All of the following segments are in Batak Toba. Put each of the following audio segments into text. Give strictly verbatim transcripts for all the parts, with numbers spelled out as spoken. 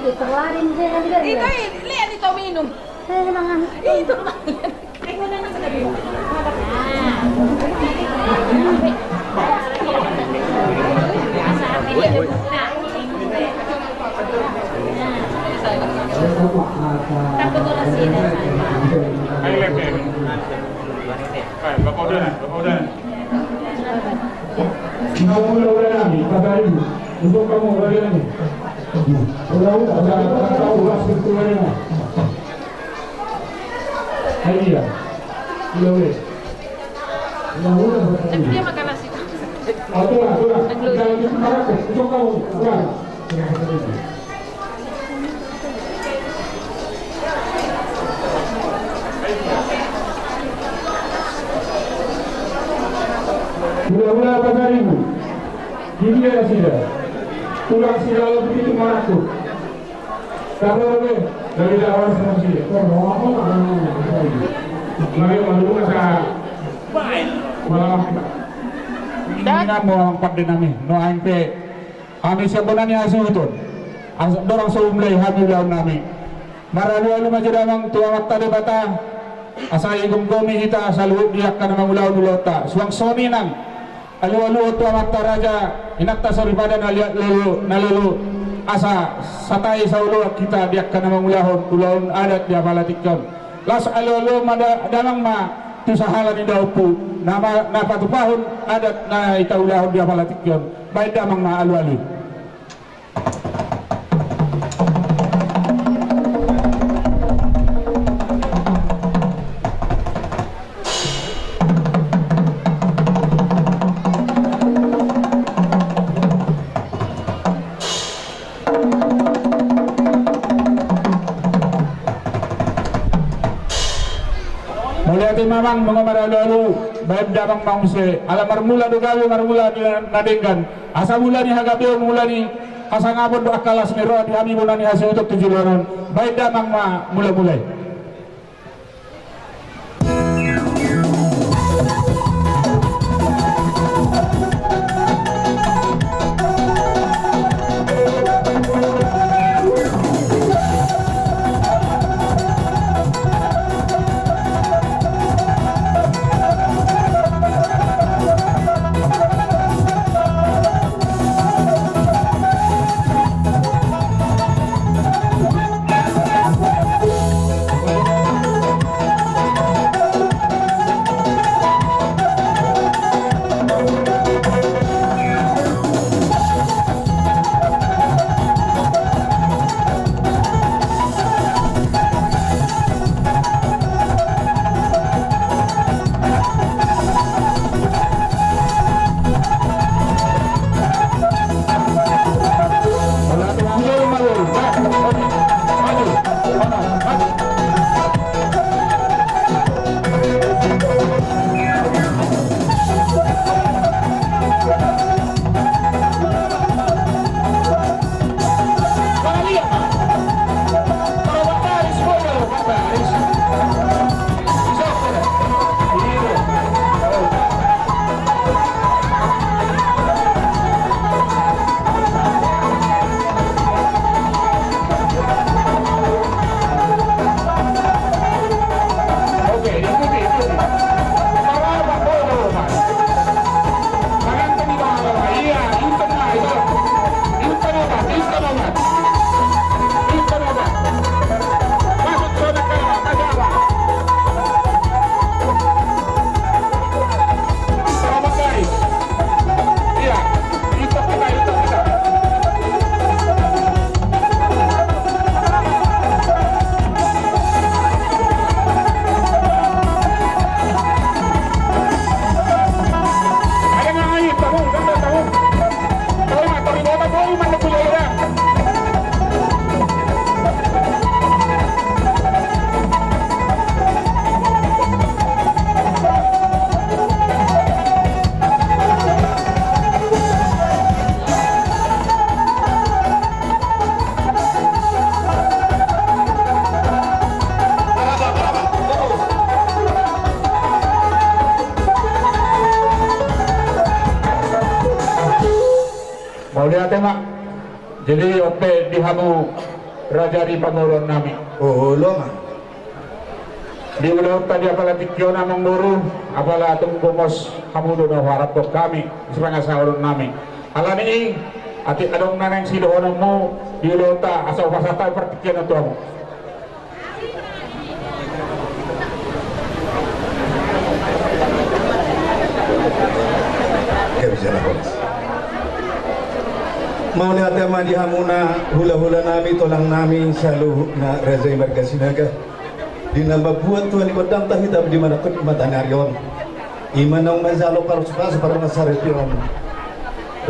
Ito, lihat ito minum. Itu. Bapak udah, Bapak udah. Kita mulai, udah nami, Bapak Ibu. Untuk kamu, udah nami. Udah, udah, udah, udah, udah, udah, udah. Ayo, iya. Udah, udah. Udah, udah, udah. Tapi dia makan nasi. Atur, atur. Jangan gitu, Pak. Untuk kamu, udah. Mula-mula apa tadi, Bu? Di dia nasida. Tulang sila begitu maraku. Karena apa? Dari dalam sama sila. Karena apa? Lagi malu masa. Malah. Ini namo ang pande nami. No ang pe. Hami sian bona ni hasuhuton. Asa dorang so mulai hami ulaon nami. Maralualu ma jo damang tu Amanta Debata. Asa igomgomi hita saluhut di angka na mangulahon ulaonta. Suang songon i nang. Alualuhon tu amanta raja, inanta soripada na liat lolo, na lolo. Asa satai saoloan hita di angka na mangulahon ulaon adat di apala tingki on. Laos alualuhon ma da-, damang ma tu sahala ni daompu na ma-, na patupahon adat na hita ulahon di apala tingki on. Baen damang ma alualu. Mauliate ma amang, nunga maralualu, baen damang ma muse, ala marmula do gabe, marmula di na denggan, asa mula ni hagabeon, mula ni hasangapon do angka las ni roha di hami bona ni hasuhuton tu joloan on, baen damang ma mula-mula i. Mauliate ma. Jadi on pe di hamu raja ni pamoruon nami. Olo ma. Di ulaonta di apala tingki on amang boru, apala tung gomos hamu do na huharapkon hami, di sipangasahonon nami. Alani i, atik adong na naeng sidohononmu di ulaonta asa hupasahat partingkian on tu hamu. Mauliate ma di hamuna hulahula nami, tolang nami saluhutna raja i marga Sinaga. Di na mambuat Tuhan i gondang tahi di manangkok mata ni ari on. I ma naung manjalo parsupasu pardongansaripeon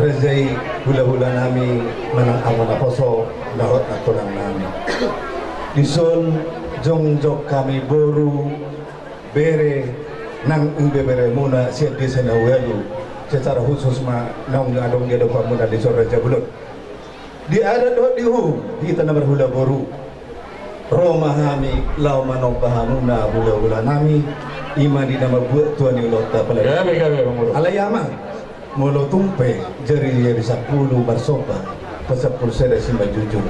raja i, hulahula nami manang anggo naposo, dohot na tolang nami. Dison jongjong hami boru, bere nang ibeberemuna sian desa na ualu, secara khusus ma naung adong di adopanmuna dison Raja Bolon. Di adat dohot di uhum, hita na marhula boru, ro ma hami laho manomba hamuna hulahula nami, i ma di na mambuat Tuhan i ulaonta apala. Gabe, gabe, amang boru. Alai amang, molo tung pe jari, jari sampulu marsomba, pasampulu sada simanjujung,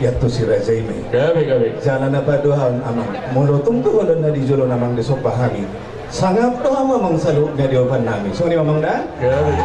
iantusi raja i ma i. Gabe, gabe. Jala na paduahon amang, molo tung pe holan na di jolo na amang disomba hami, sangap do hamu amang saluhutna di adopan nami. Songon i ma amang da? Gabe.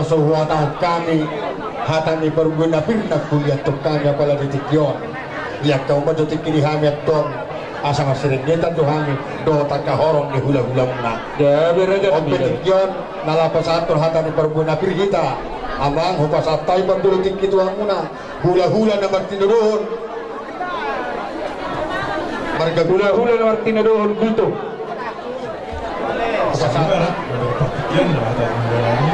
So huhatahon hami hata ni parbue na pir na huliathon hami apala di tingki on. Ia angka umbahen do tingki di hami antong, asa marsiringetan do hami dohot angka horong ni hulahulamuna. Gabe raja. On pe tingki on na laho pasahathon hata ni parbue na pir hita. Amang, hupasahat hami parjolo tingki tu hamuna. Hulahula na martinodohon. Marga Guto. Hulahula na martinodohon Guto. Saudara, dari partingkian, ada yang mengalami,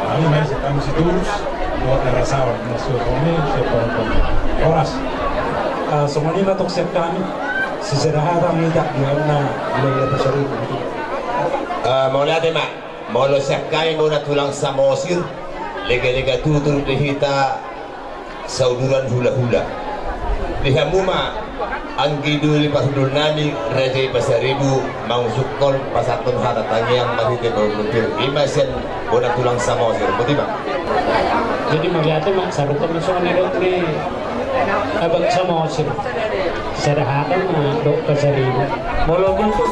kami masih, kami Sitorus, buat Rasawan, masuk kami, siapa pun. Horas. Ah, songon i ma tong sian hami, sisada hata ma hita di hamuna, wilayah Pasaribu. Ah, mauliate ma. Molo sian hami bona tulang Samosir, lega-lega tutur di hita sauduran hulahula. Di hamu ma anggi doli parhundul nami, raja i Pasaribu, mangusukhon pasahathon hata tangiang marhite parbue na pir. I ma sian bona tulang Samosir. Boti ma. Jadi mauliate ma, sarupa ma songon na nidok ni abang Samosir. Sada hata ma dohot Pasaribu. Molo gitu.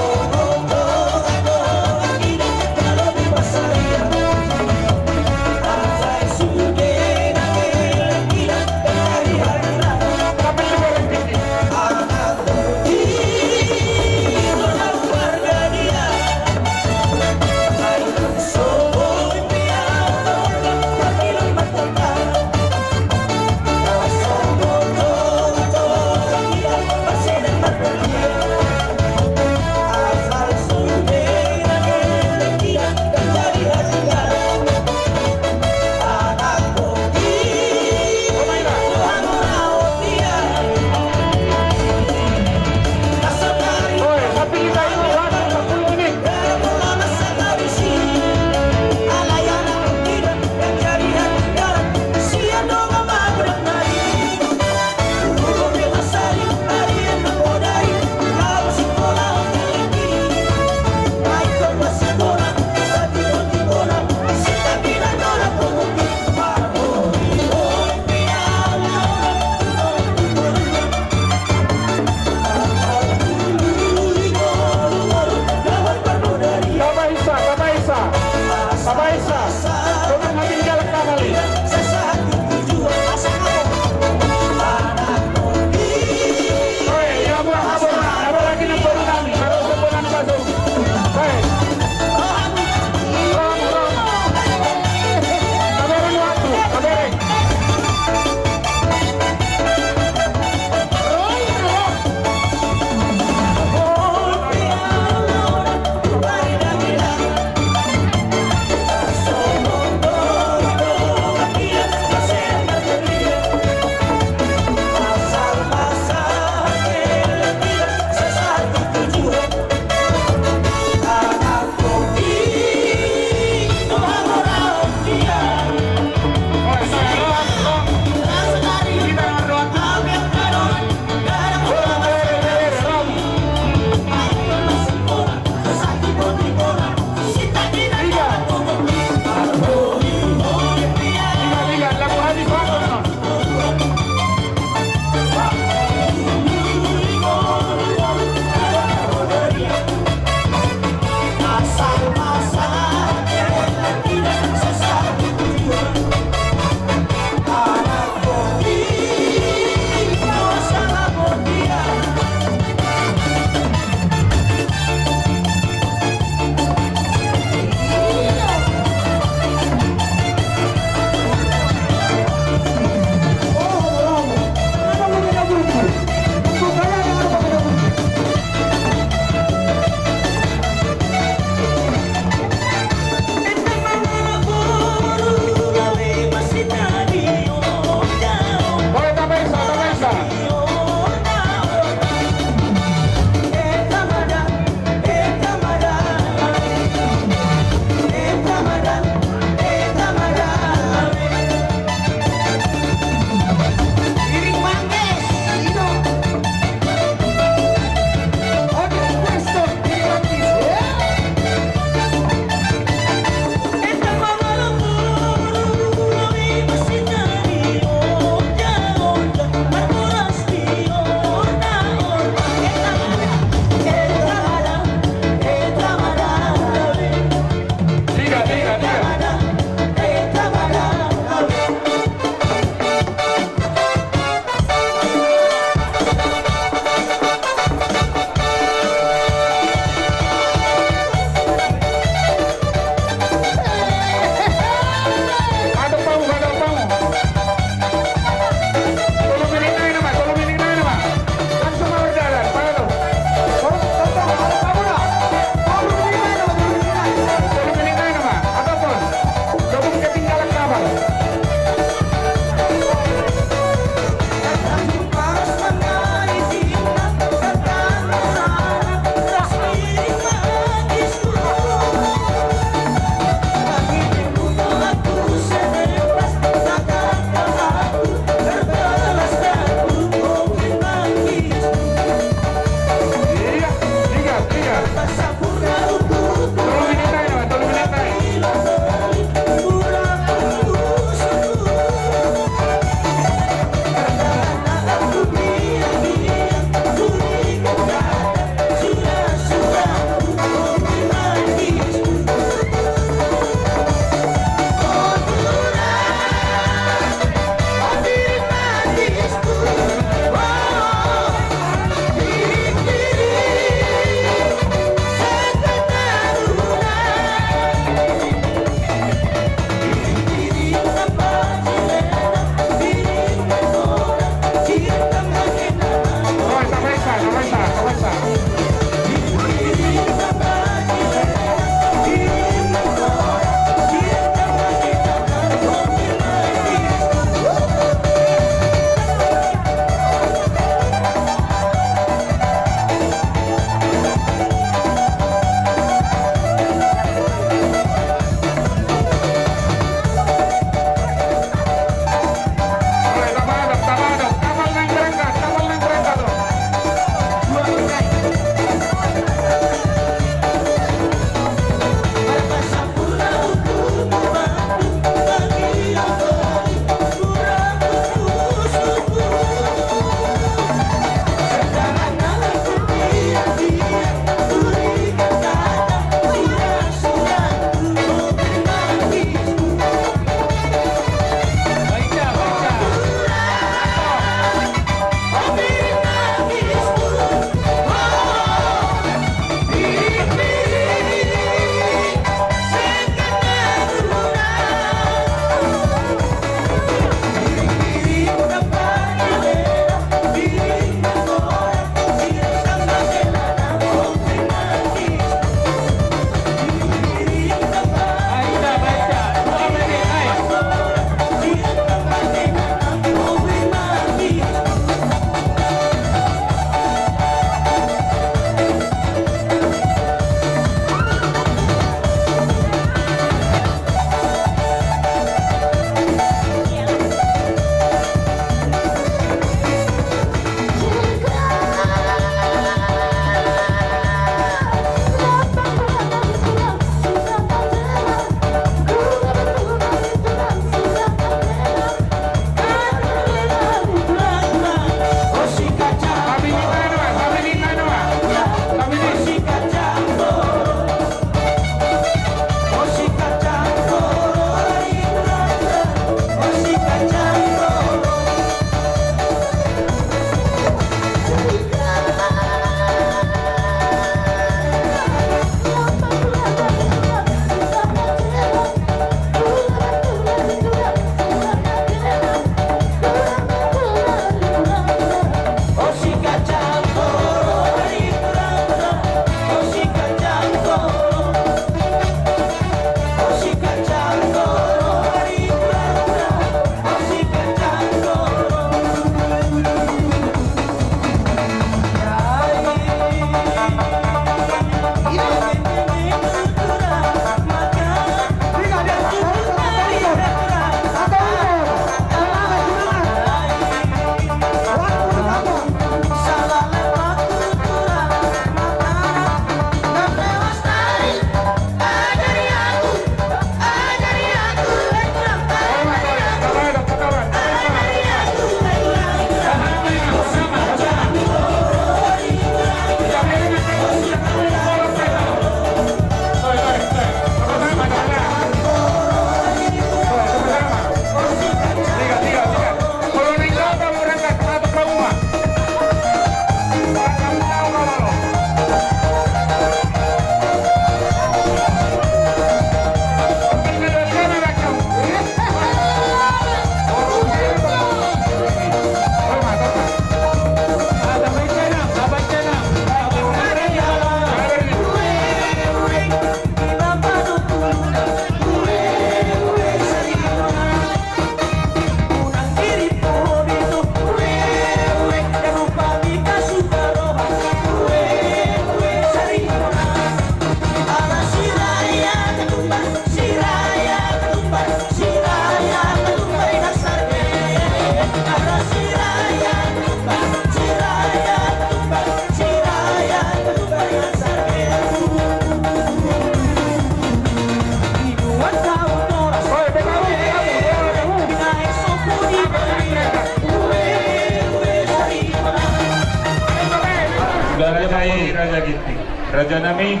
Ginting. Raja nami,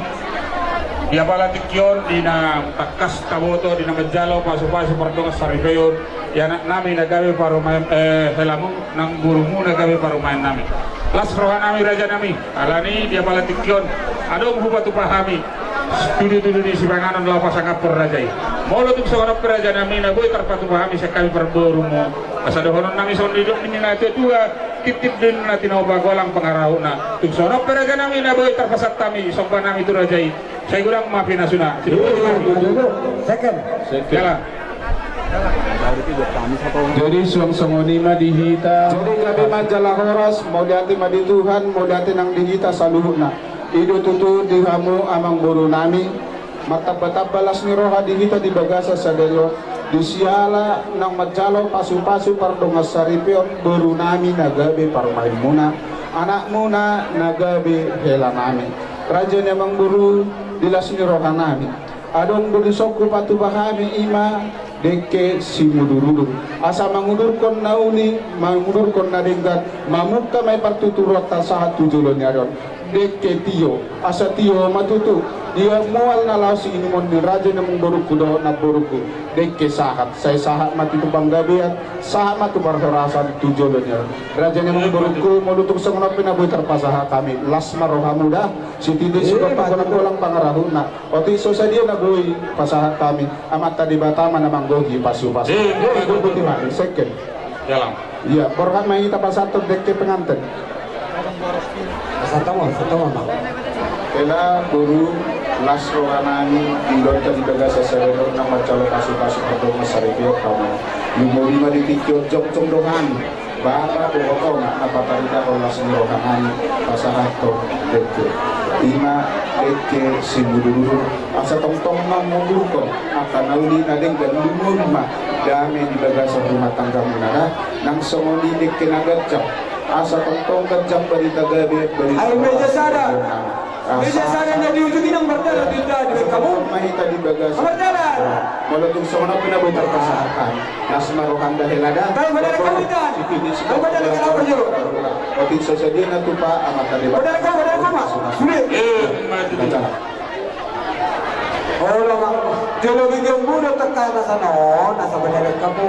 di apala tingki on, di na tangkas taboto, di na manjalo pasu-pasu pardongan saripeon, di anak nami na gabe parumaen, eh, helamu, nang borumu na gabe parumaen nami. Las roha nami, raja nami, alani di apala tingki on adong hupatupa hami tudu-tudu ni sipanganon laho pasangaphon raja i. Molo tung songon on pe, raja nami, na boi tarpatupa hami sian hami parborumu, asa dohonon nami songon didok ni na tua-tua, tintin do inna, tinopa golang pangarahutna. Tung songon on pe, raja nami, na boi tarpasahat hami somba nami tu raja i, sai godang ma pinasuna. Second. Jalan. Jadi suang songon i ma di hita. Jadi gabe ma jala horas, mauliate ma di Tuhan, mauliate nang di hita saluhutna. I do tutu di hamu amangboru nami, martamba-tamba las ni roha di hita di bagasan sadari on, di siala naung manjalo pasu-pasu pardongan saripeon boru nami na gabe parumaenmuna, anakmuna na gabe hela nami. Raja ni amangboru, di las ni roha nami, adong do dison hupatupa hami, i ma dengke simudur-udur, asa mangudurhon na uli, mangudurhon na denggan, mamungka ma i partuturonta sahat tu jolo ni ari on. Dengke tio, asa tio ma tutu, dia mual na laho siinumon ni raja ni amangborungku dohot namborungku, dengke sahat, sai sahat ma tu panggabean, sahat ma tu parhorasan tu jolo ni ari on. Raja ni amangborungku, molo tung songon on pe na boi tarpasahat hami, las ma rohamu da, sititi, eh, sititi ma golang-golang pangarahutna. Otik so sadia na boi pasahat hami, Amanta Debata ma na manggohi pasu-pasu. Eh, eh, eh, eh, eh, second. Jalan. Ia, borhat ma hita pasahathon dengke penganten. Pasahat ma, pasahat ma, Bang. Hela boru, las roha nami, di rohanta di bagasan sadari on naung manjalo pasu-pasu pardongan saripeon hamu. Lumobi ma di tingki on, jongjong do hami. Bara bohot on na pataridahon las ni roha nami, pasahathon dengke. I ma dengke simudur-udur, asa tongtong ma mangudurhon angka na uli na denggan, lumobi ma dame di bagasan rumah tanggamuna da. Nang songon i dengke na ganjang, asa tongtong ganjang barita gabe, barita. Ai meja sada. Meja sada na di ujung i nang mardalan di, di, di kamu. Ma hita di bagasan. Mardalan. Molo tung songon on pe na boi tarpasahat hami, las ma rohanda hela da. Tahu benar kamu, Intan. Tahu benar kamu, Jero. Otik so sadia na tupa Amanta Debata. Benar kamu, benar kamu. Sudah. Eh, maju. Baca. Olo, Bang. Jolo gigion budo teka na sana, na sabanere kamu.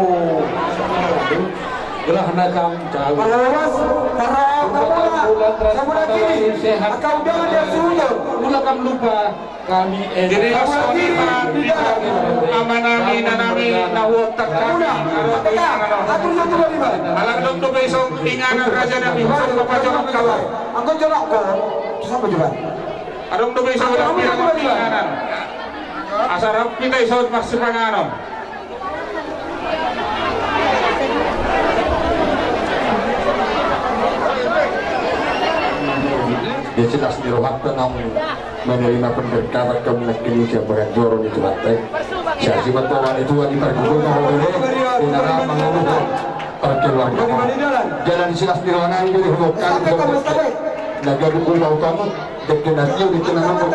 Gelah na kam jago. Parawas, parawas, kamu lah. Kamu lagi ni. Sehat. Kau jangan dia sujud. Ulah kam lupa kami, eh. Jadi, kamu lagi ni. Ama nami, ina nami, na huontak. Kamu lah. Atur satu lagi, Bang. Alang dong tu besok inganan raja nami. Bapak jawab kabar. Angkut jawab kau. Terus apa juga? Adong do be ison. Adong do be ison. Asa rap hita ison marsipanganon. Jadi las ni rohanta naung menerima pemberkatan kami nangkin sian bagas joro ni Tuhanta i. Sian simantoran i tua di parguguna ho bere, di na ra manguluhon parkeluarga. Jalan silas ni roha nami, jadi hudok kami. Na gabe upa utama. Dengke na tio, dengke na mambo.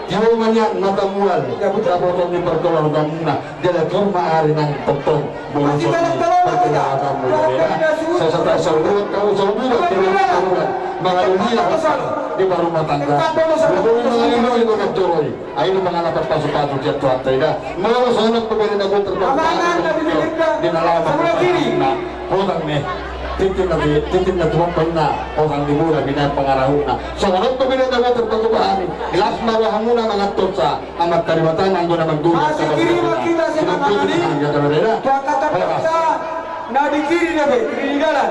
Tio ma nian mata mual. Dapotan ni parkeluargamuna. Jala tio ma ari nang tongtong. Molo songon i parkeluargamuna. Sasata saurut, kamu saurut. Mangalulia di parumah tangga. Mangalulia di parumah tangga. Ai do mangalapan pasu-pasu sian Tuhanta i da. Molo songon on pe bere na boi tarpatupa. Di na laho. Hutang ne. Tintin na tu, tintin na tu, hutang ni boru, binahen pangarahutna. Songon on pe bere na boi tarpatupa hami. Las ma rohamuna mangantonsa. Amanta Debata nang do na manggohi. Masih kirim kita semangat ini. Tuan kata kita. Na di kiri na be, kiri dalan.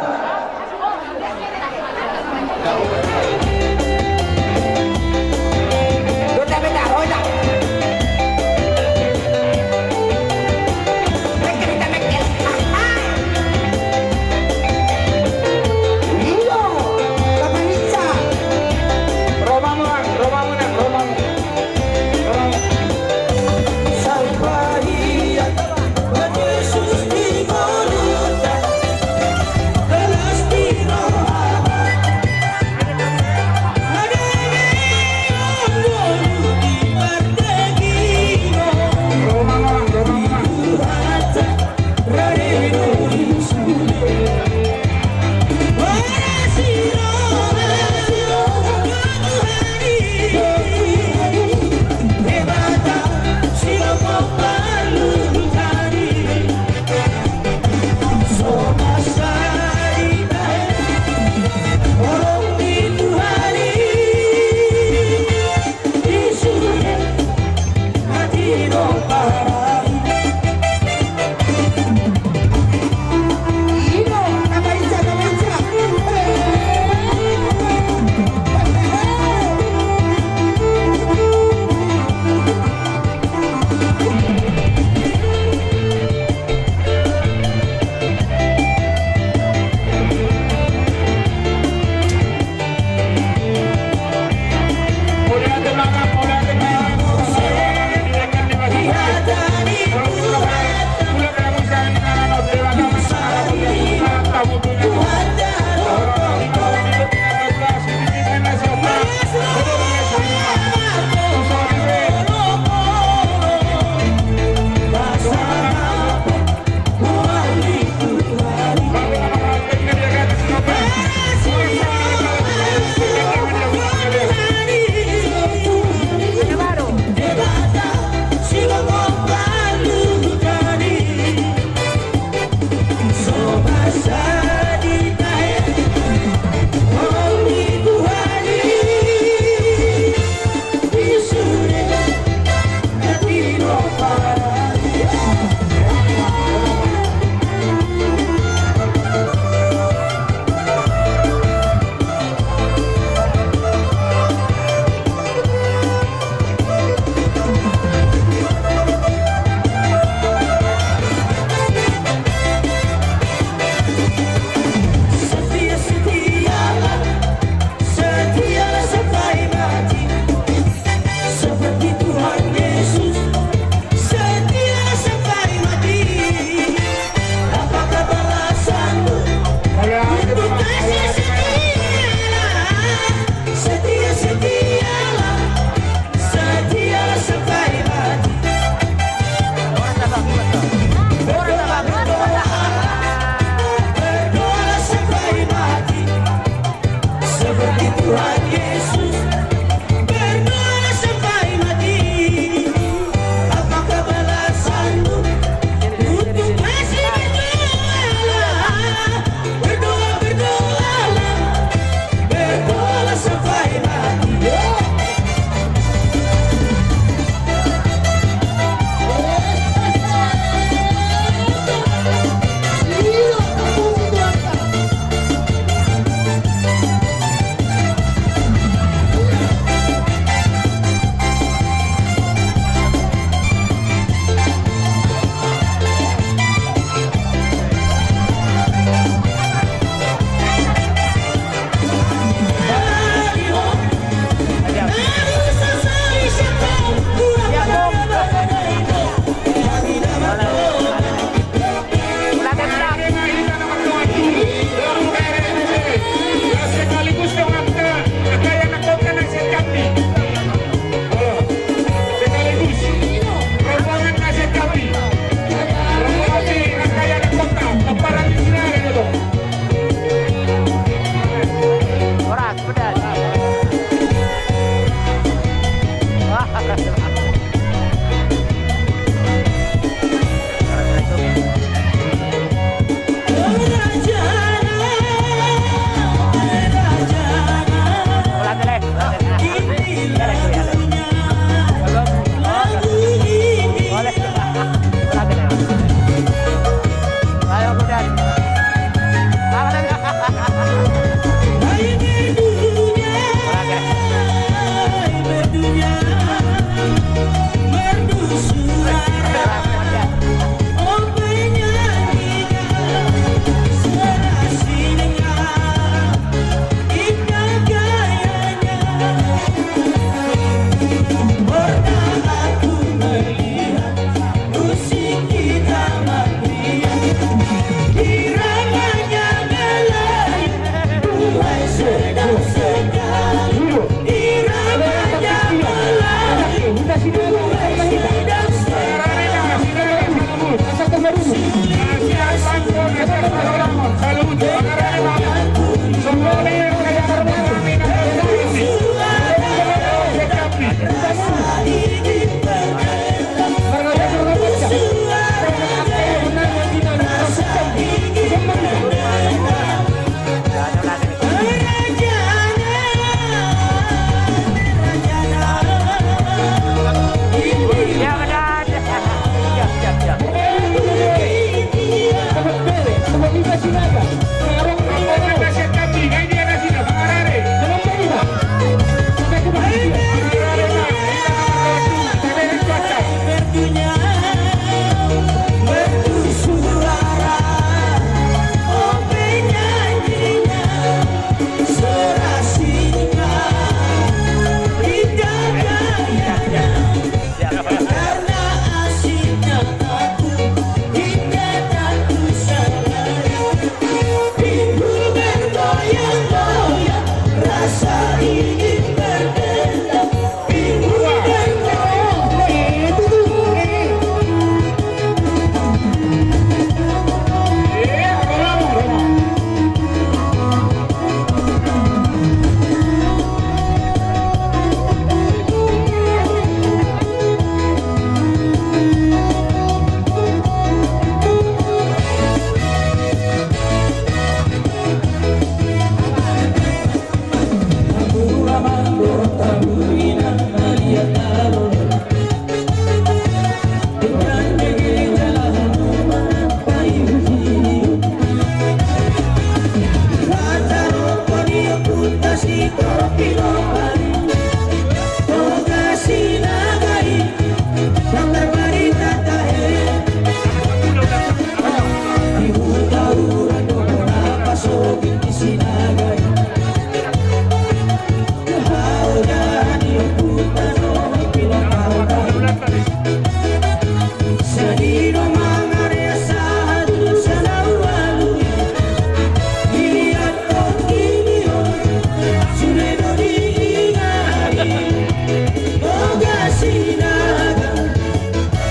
Sinaga,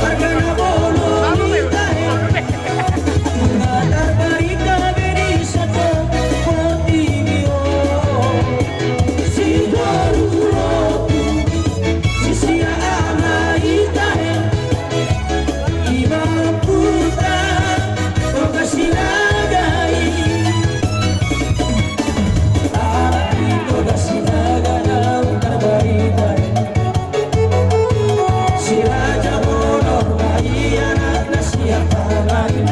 arga na bolon i tahe. Nunga tarbarita be di sato portibi on. Sitoru ro tu sisia ama i tahe. Ima puta kota Sinaga i. Anak ni kota Sinaga naung tarbarita. Si Raja Bonor ma i anakna sian Pangarin.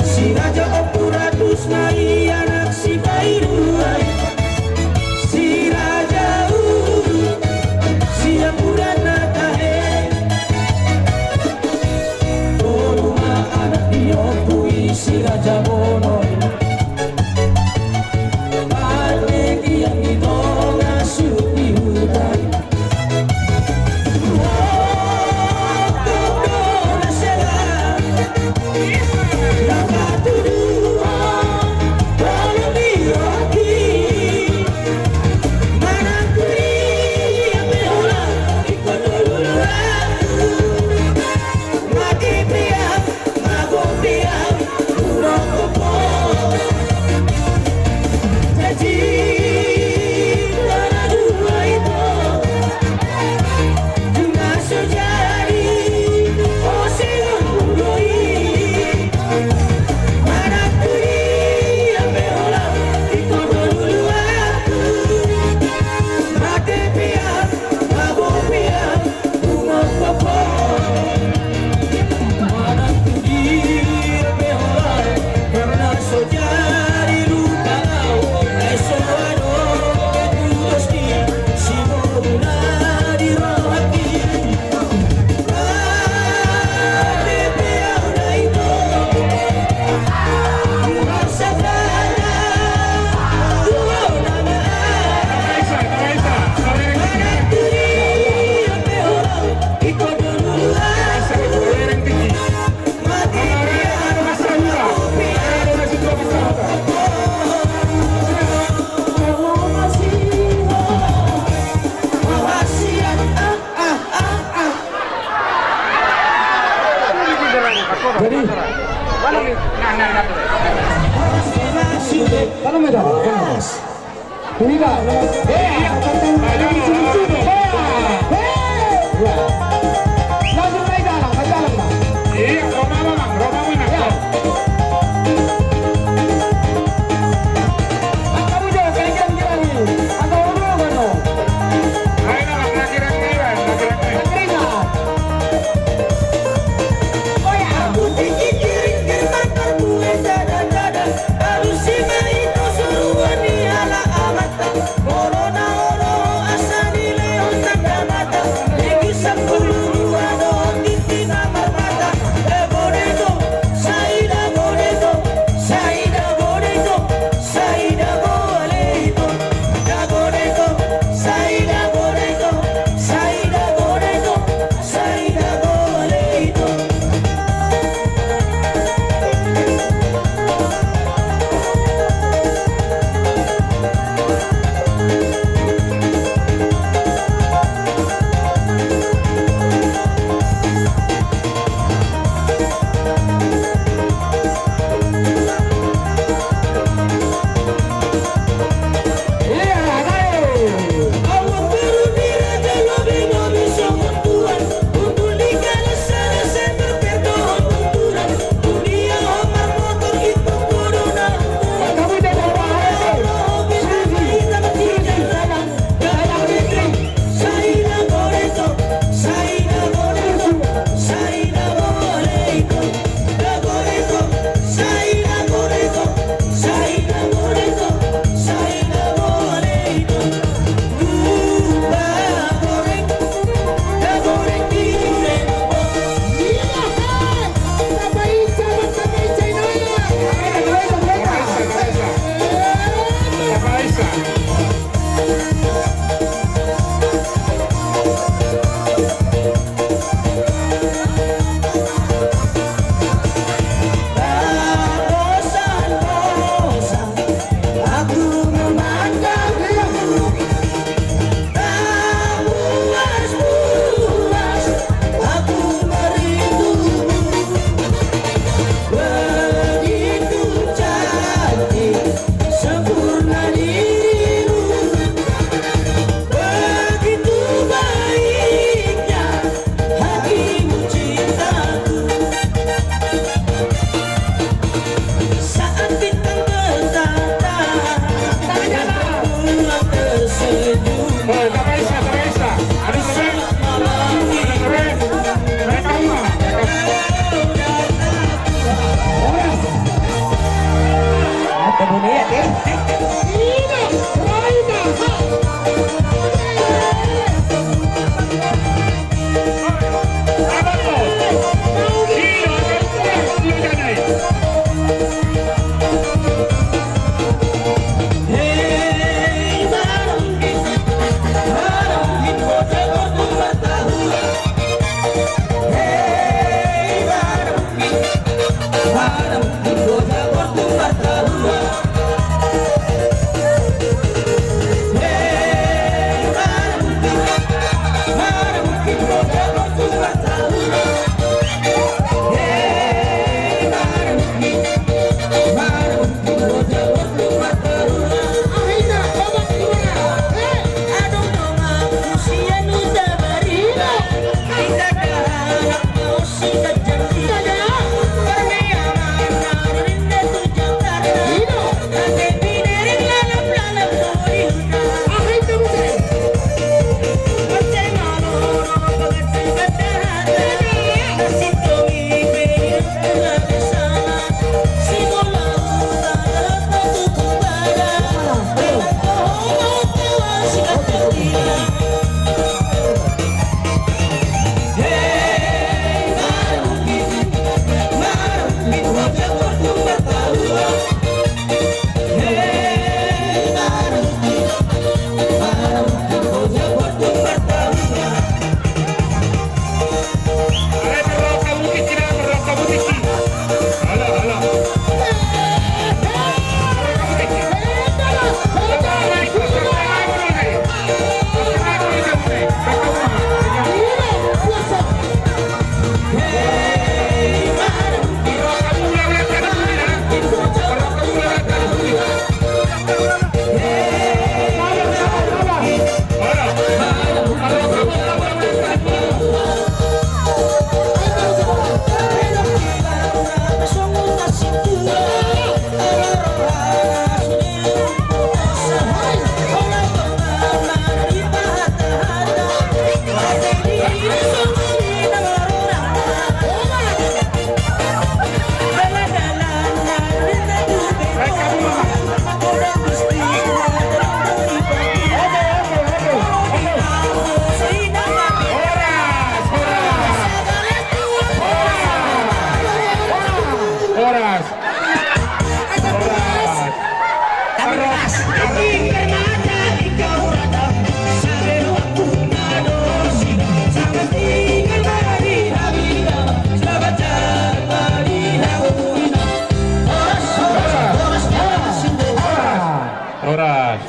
Si Raja Ompu Ratus ma i anak Sipairuai. Si Raja Ulu sian Purana tahe. Tolu ma anak ni ompu i si Raja Bonor. Pande kian di tonga suhut ni huta i. Huoto do na sela na patuduhon holong ni rohangki. Manang tu dia pe holan ingkon do luluanku. Mate pe au, mabon pe au, hurongkop ho. Janji na dua ito, nunga so jadi, o, songon molo i. Manang tu dia pe holan ingkon do luluanku. Mate pe au, mabon pe au, hurongkop ho. Manang tu dia pe holan, karna so jadi lupa au, ai so adong putuski, siboru na di rohangki. Mate pe au na ito, marsasaran tu hona ma. Manang tu dia pe holan, ingkon do luluanku. Mate pe au, mabon pe au. Jadi, mana medan? Ini dah. Langsung naik dalam, naik dalam, Bang. Iya, Roma, Bang, Roma, Bang. Iya. Angka bujur, kalian kira-kira nih. Angka bujur, Bang. Ayo, Bang, kira-kira nih, Bang, kira-kira nih. Kira-kira. Oh, ya. Aku tinggi kiring, gerbang terbuka, dadan, dadan. Alusi ma ito suruan ni halak Amanta. Molo na olo asa ni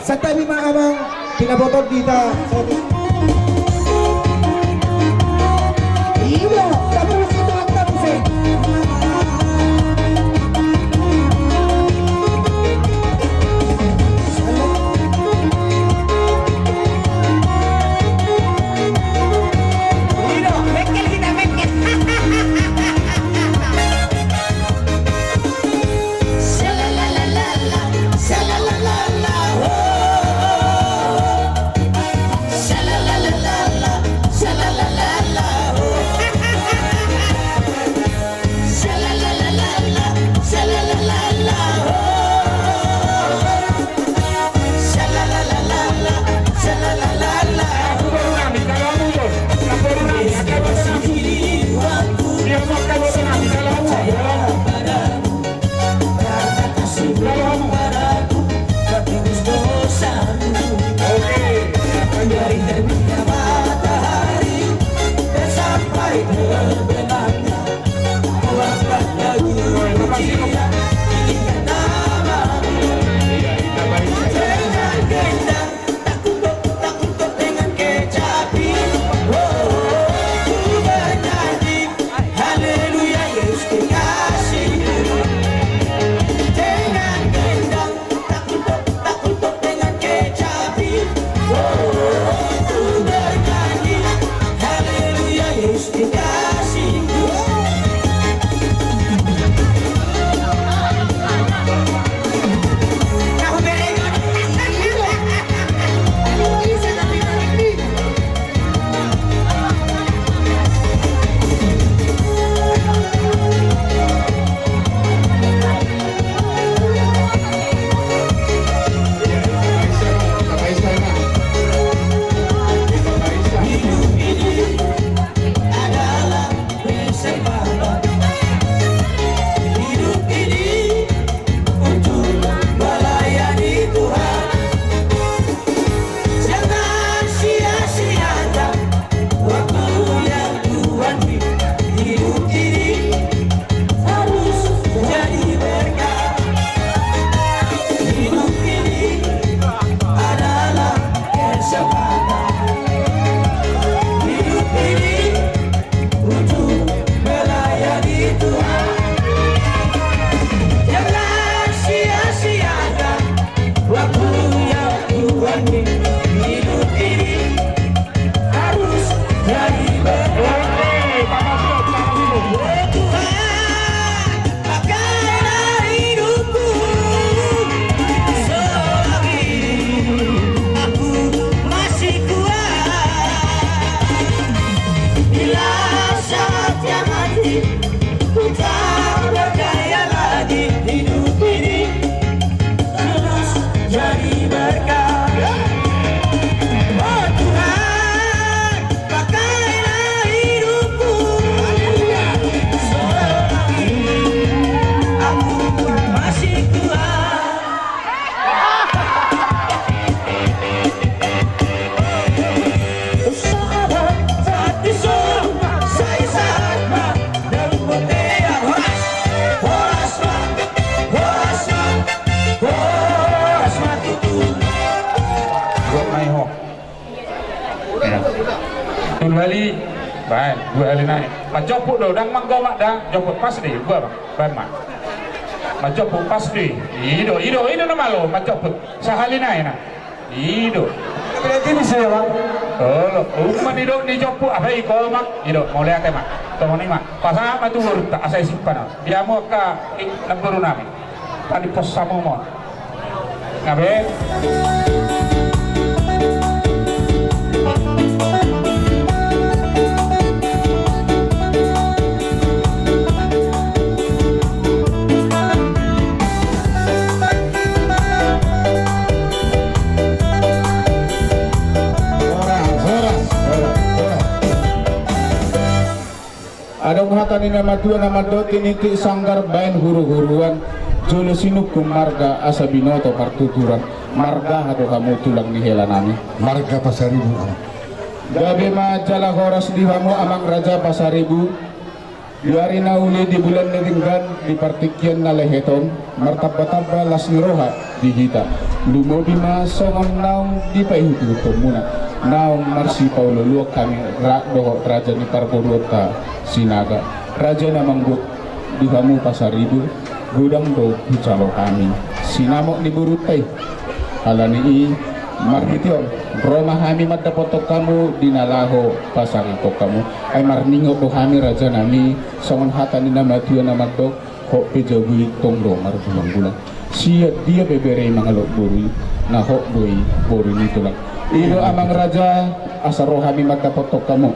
Santabi ma amang, pinaboton di hita. Iya, tabusi, tabusi. Hidup ini untuk melayani Tuhan. Jangan sia-siakan waktu yang Tuhan beri. Hidup ini harus jadi berkat. Hidup ini adalah kesempatan. Hidup ini untuk melayani Tuhan. Jangan sia-siakan waktu yang Tuhan beri. Hidup ini harus jadi berkat. Oh, Tuhan, pakailah hidupku selagi aku masih kuat. Bila saat yang nanti ku tak berdaya lagi, hidup ini terus jadi berkat. Oh Tuhan, pakailah hidupku selagi aku masih kuat. Horas, horas ma, horas ma, horas ma tutu. Buat mai ho. Tolu hali, baen, dua hali nai. Manjoput do, ndang manggomat da, joput pas do i, dua bang, baen ma. Manjoput pas do i, i do, i do, i do na malo, manjoput. Sahali nai na. I do. Berarti bisa ya bang? Olo, umma ni do, ni joput, aha i komak, i do, mauliate ma. Tongon i ma. Pasahat ma tu borunta, asa i simpan. Dia mau ka, i, na boru nami. Tadi pos samu mo. Gabe. Horas, horas, horas, horas. Adong hata ni na matua na mandok, tinitik sanggar baen huru-huruan, jolo sinungkun marga asa binoto partuturan. Marga aha do hamu tulang ni hela nami? Marga Pasaribu. Gabe ma jala horas di hamu amang raja Pasaribu. Di ari na uli, di bulan na denggan, di partingkian na lehet on, martamba-tamba las ni roha. di hita. Lumobi ma songon naung dipaihut-ihuthonmuna, naung marsipaolo-oloan hami ra-, dohot raja ni parboruonta Sinaga, raja na manggot di hamu Pasaribu. Godang do hujalo hami sinamot ni borunta i. Alani i, marhite on, ro ma hami mandapothon hamu di na laho pasarihon hamu. Ai marningot do hami, rajanami, songon hata ni na matua na mandok: Hot pe jabu i tong do margulang-gulang. Sian dia pe bere i mangalap boru i, na hot do i boru ni tulang. I do, amang raja, asa ro hami mandapothon hamu.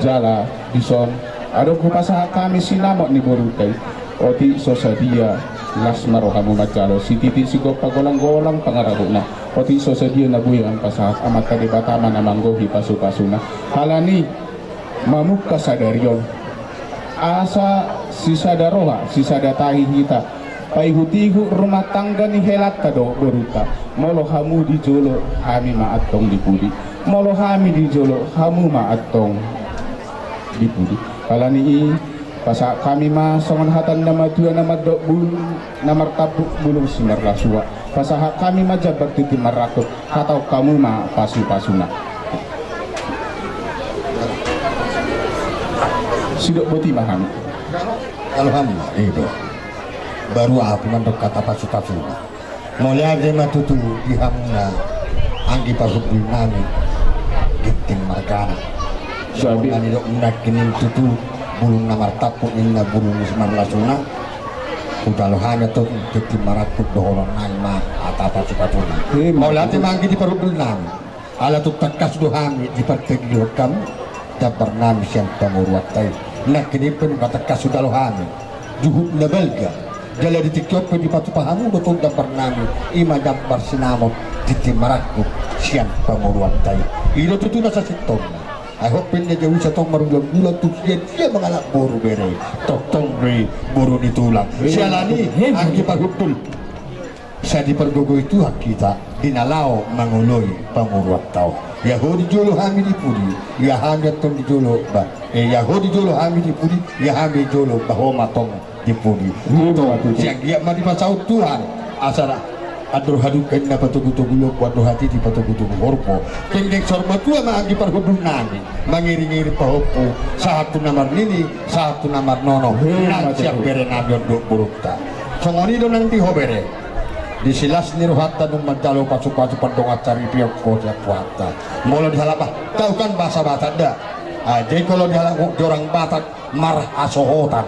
Jala dison, adong hupasahat hami sinamot ni borunta i. Otik so sadia, las ma rohamu manjalo, sititi sigompa, golang-golang pangarahutna. Otik so sadia na boi hami pasahat, Amanta Debata ma na manggohi pasu-pasuna. Alani i, mamungka sadari on, asa sisada roha, sisada tahi hita, paihut-ihut rumah tangga ni helanta dohot borunta. Molo hamu di jolo, hami ma antong di pudi. Molo hami di jolo, hamu ma antong di pudi. Alani i, pasahat hami ma songon hata ni na matua na mandok: Bulung na martampuk, bulung simarlasua. Pasahat hami ma jambar tintin marangkup, hatahon hamu ma pasu-pasuna. Sidok boti ma hami. Kalau hami, i do. Baru ahu pe mandok hata pasu-pasuna. Mauliate ma tutu di hamuna, anggi parhundulnami, Ginting margana. Songon na nidokmuna nangkin i tutu, bulung na martampuk ninna, bulung ni simarlasuna. Hujalo hami antong tintin marangkup dohononnami ma hata pasu-pasuna. Mauliate ma anggi di parhundulnami. Ala tung tangkas do hami dipartogihon hamu jambarnami sian pamoruonta i. Nangkin i pe nunga tangkas hujalo hami juhut na balga. Jala di tingki on pe dipatupa hamu do tong jambarnami, i ma jambar sinamot tintin marangkup sian pamoruonta i. I do tutu na sasintongna. Ai hot pe ninna jabu i tong margulang-gulang, tung sian dia mangalap boru bere i, tongtong do i boru ni tulang. Siala ni i, anggi parhundul, sai dipargogoi Tuhan hita di na laho mangoloi pamoruonta on. Ia ho di jolo, hami di pudi. Ia hami antong di jolo ba, eh, ia ho di jolo, hami di pudi. Ia hami di jolo ba, ho ma antong di pudi. Antong sian dia ma dipasaut Tuhan, asa andor hadungka ninna patogu-togu lombu, andor hatiti patogu-togu horbo. Penggeng saur matua ma anggi parhundulnami, mangiring-iring pahompu, sahat tu na marnini, sahat tu na marnono. Nang sian berenami on dohot borunta. Songon i do nang di ho bere. Di silas ni rohanta dung manjalo pasu-pasu pandongan saripeon ho sian Tuhanta. Molo di halak bah, tahu kan bahasa Batak da. Ah, jadi kalau di halak jorang Batak, marhasohotan.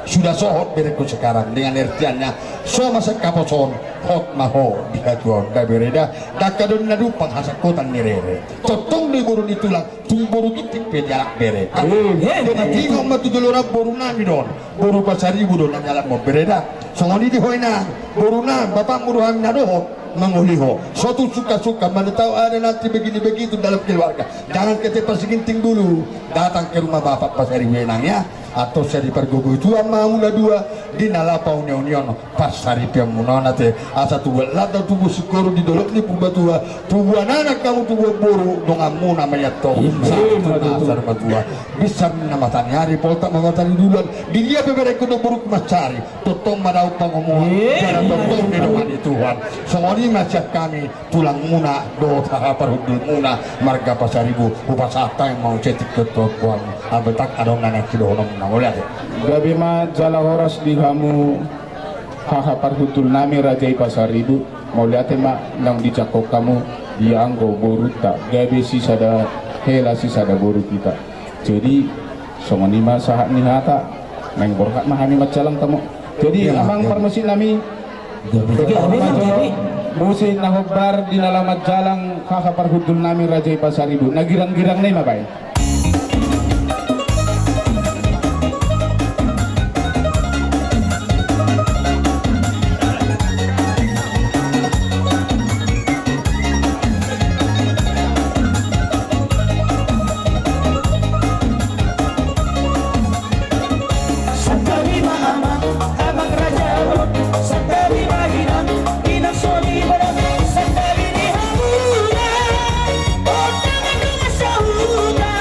Sudah sohot berengku sekarang, dengan artiannya, so masa kaposon, hot ma ho di hatuaon da bere da. Dangka do ninna dumpang hasangkotan ni rere. Tongtong do i boru ni tulang, tung boru Ginting pe dialap bere. Jadi ingot ma tu joloan borunami do on, boru Pasaribu do na nialapmon bere da. Songon i di ho inang, borunami, bapakmu do hami na dohot mangoli ho. So tung sungkan-sungkan, mana tahu ada nanti begini begitu dalam keluarga. Jangan kecewa si Ginting dulu, datang ke rumah bapak Pasaribu inang ya. Antong sai dipargogoi Tuhan ma hamuna dua di na laho paune-uneon parsaripeonmuna on ate. Asa tubuan landa, tubuan singkoru di dolok ni Purbatua, tubuan anak hamu, tubuan boru, donganmuna ma i antong. Sahat tu na saur matua. Binsar ninna mata ni ari, poltak ma mata ni bulan. Di dia pe berengku dohot borungku mansari, tongtong ma daun pangomoan, jala tongtong do didongani Tuhan. Songon i ma sian hami, tulangmuna dohot haha parhundulmuna marga Pasaribu, hupasahat hami ma muse tingki on tu hamu. Ampe tang adong na naeng sidohononmuna, mauliate. Gabe ma jala horas di hamu haha parhundulnami raja i Pasaribu. Mauliate ma naung dijangkon hamu di anggo borunta, gabe sisada hela sisada boru hita. Jadi songon i ma sahat ni hata, naeng borhat ma hami manjalang hamu. Jadi amang parmusiknami, musik na hombar di na laho manjalang haha parhundulnami raja i Pasaribu, na girang-girangna i ma baen. Santabi ma amang, amang raja on, santabi ma inang, inang soli barang, santabi ni hamuna, ondangan dongan sahuta.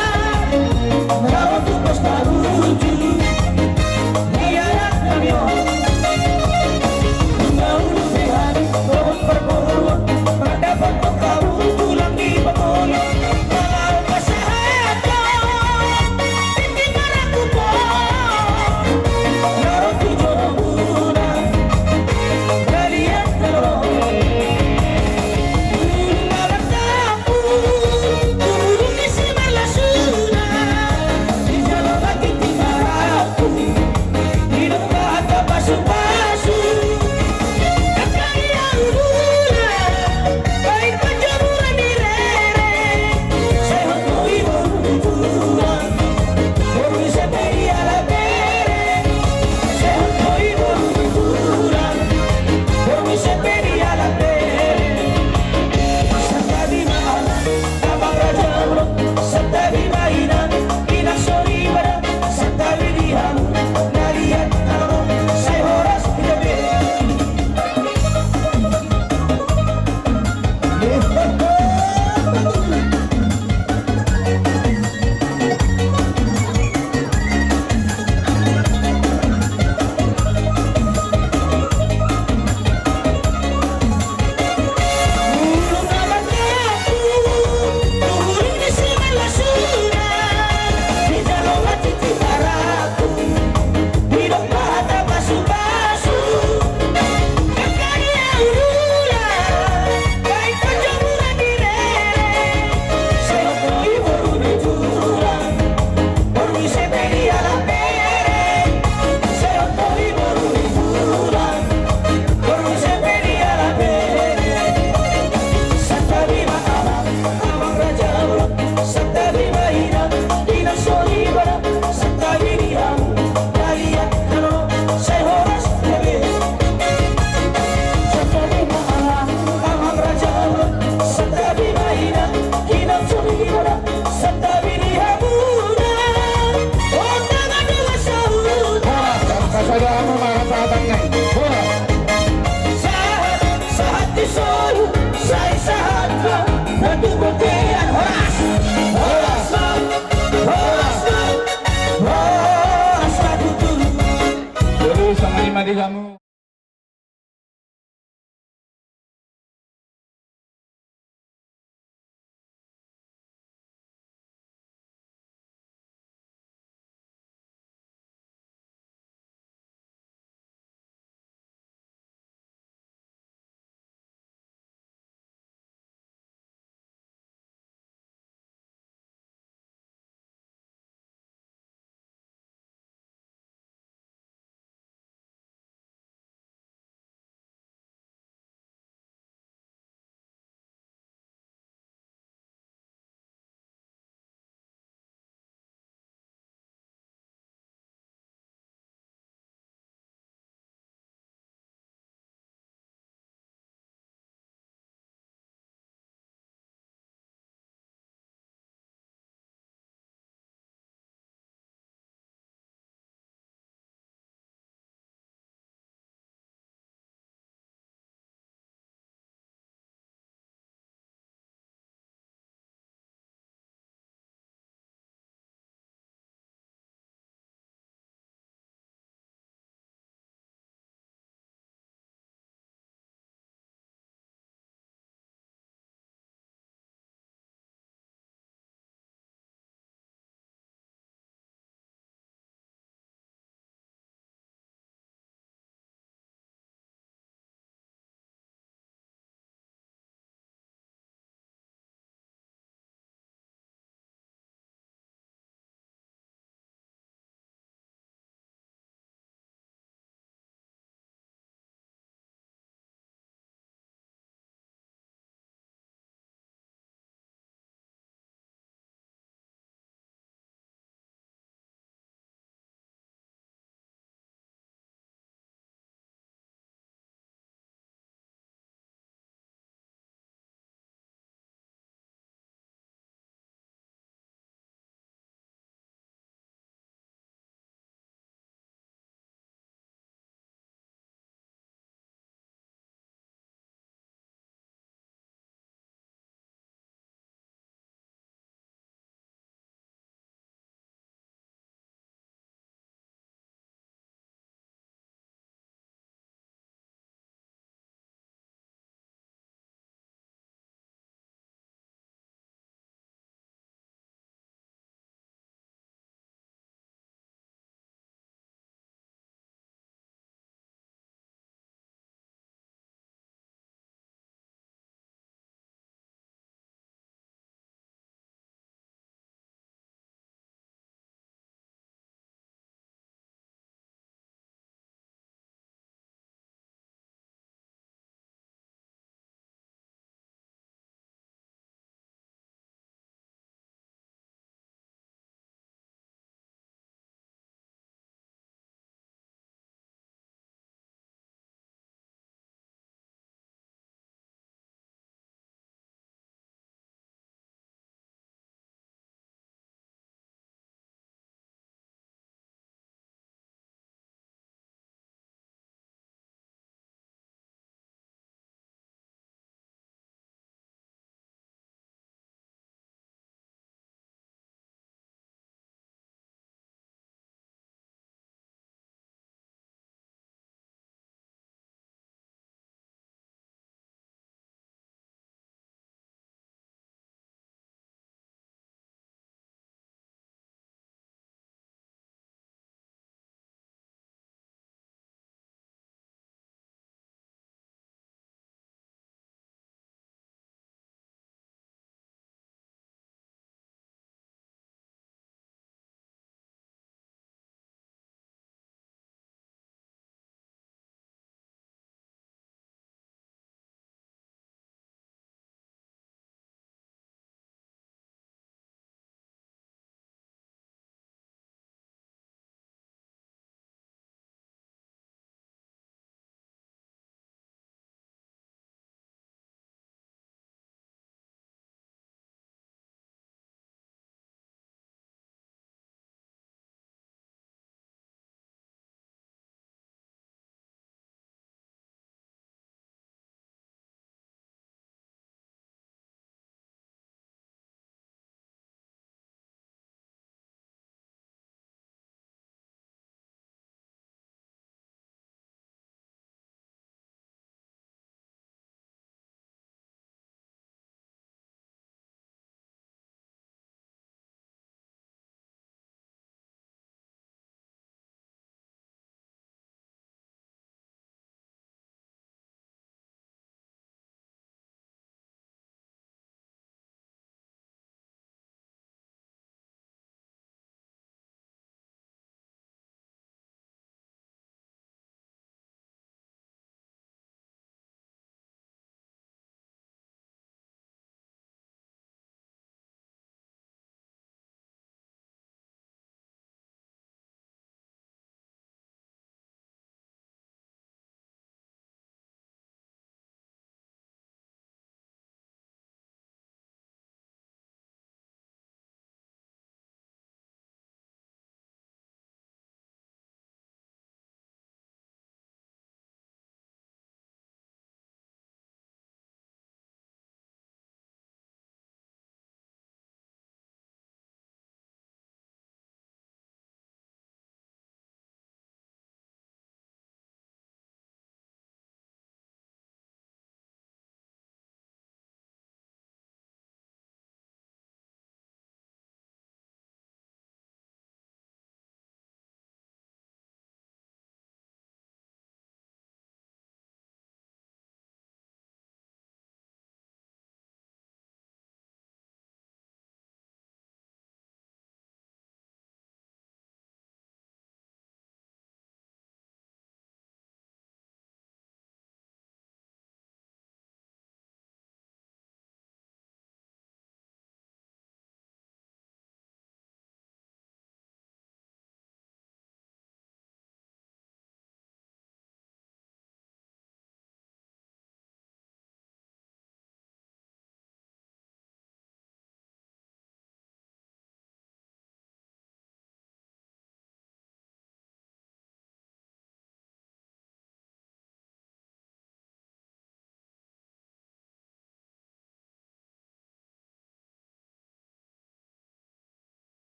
di hamu.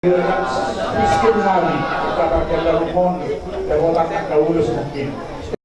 Miskin nami, taparkendalhon, tabotak angka ulos mungkin.